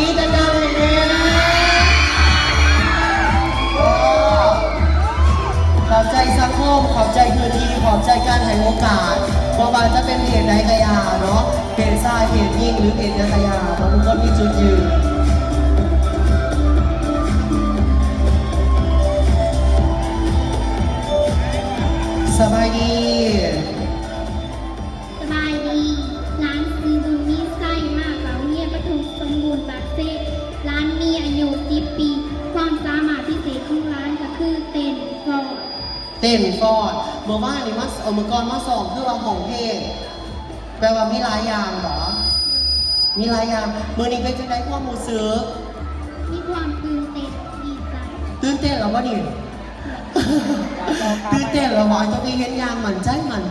ດີດັງໆ ໃຫ້ແນ່. ໂອ້ ຂອບໃຈສັງຄົມ, ຂອບໃຈພື້ນທີ່, ຂອບໃຈການໃຫ້ໂອກາດ, ບໍ່ວ່າຈະເປັນເພດໃດກໍຢ່າເນາະ, ເພດຊາຍ, ເພດຍິງ ຫຼືເພດຫຍັງກໍຢ່າ, ເພາະທຸກຄົນມີຈຸດຢືນ. ສະບາຍດີ. ສະບາຍດີ, ຫຼານຊື່ບຸນມີໄຊ ມາຈາກໂຮງຮຽນປະຖົມສົມບູນປາກເຊ. ຫຼານມີອາຍຸສິບປີ. ຄວາມສາມາດພິເສດຂອງຫຼານກໍຄືເຕັ້ນຟ້ອນ. ເຕັ້ນຟ້ອນ. ເມື່ອວານນີ້ມາ ເອີ ມື້ກ່ອນມາຊ້ອມຄືວ່າຮ້ອງເພງ. ແປວ່າມີຫຼາຍຢ່າງບໍ? ມີຫຼາຍຢ່າງ. ມື້ນີ້ເປັນຈັ່ງໃດຄວາມຮູ້ສຶກ? ມີຄວາມຕື່ນເຕັ້ນ ດີໃຈ. ຕື່ນເຕັ້ນແລ້ວບໍ່ນີ້? ຕື່ນເຕັ້ນແລ້ວບໍ່? ເຈົ້າຄືເຫັນຢ່າງໝັ້ນໃຈ, ໝັ້ນ